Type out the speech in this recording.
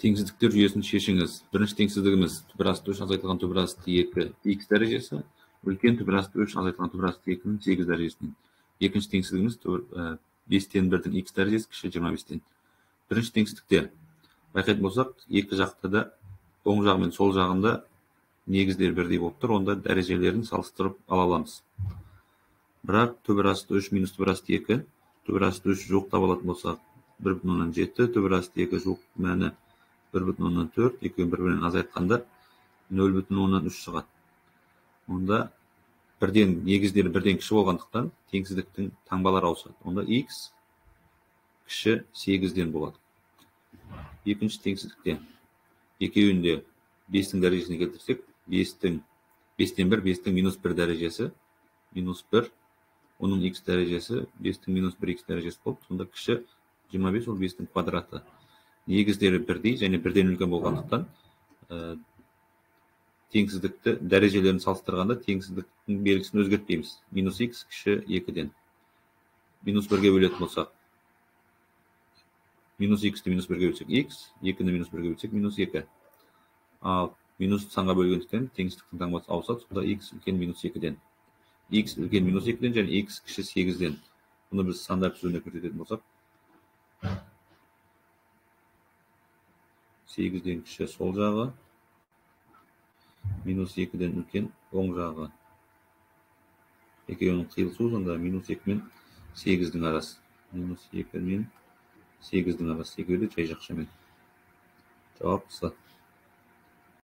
Теңсіздіктер жүйесін шешіңіз. Бірінші теңсіздігіміз түбір асты 3 азайтылған түбір асты 2 х дәрежесі үлкен түбір асты 3 азайтылған түбір асты 2-нің 8 дәрежесінен. Екінші теңсіздігіміз 5-тен 1-дің х дәрежесі кіші 25-тен. Бірінші теңсіздікте байқайтын болсақ, екі жақта да оң жағы мен сол жағында негіздер бірдей болып тұр, онда дәрежелерін салыстырып ала аламыз. Бірақ түбір асты 3 минус түбір асты 2, түбір асты 3 жуықтап алатын болсақ 1,7, түбір асты 2 жуық мәні 1,4, екеуін бір-бірінен азайтқанда 0,3 шығады. Онда бірден негіздері бірден кіші болғандықтан теңсіздіктің таңбалары ауысады. Онда х кіші 8-ден болады. Екінші теңсіздікте екеуін де 5-тің дәрежесіне келтірсек, 5-тен 1, 5-тің минус 1 дәрежесі, минус 1, оның х дәрежесі 5-тің минус 1 х дәрежесі болып, сонда кіші 25, ол 5-тің квадраты. Негіздері бірдей және бірден үлкен болғандықтан теңсіздікті дәрежелерін салыстырғанда теңсіздіктің белгісін өзгертпейміз. Минус х кіші 2-ден. Минус 1-ге бөлетін болсақ, минус х-ті минус 1-ге бөлсек х, 2-ні минус 1-ге бөлсек минус 2. Ал минус санға бөлгендіктен теңсіздіктің таңбасы ауысады, сонда х үлкен минус 2-ден. Х үлкен минус 2-ден және х кіші 8-ден. Бұны біз сандар түзуіне көрсететін болсақ, 8-ден кіші сол жағы, минус 2-ден үлкен оң жағы. Екеуінің қиылысуы сонда минус 2 мен 8-дің арасы. Минус 2 мен 8-дің арасы. Екеуі де жай жақшамен. Жауап С.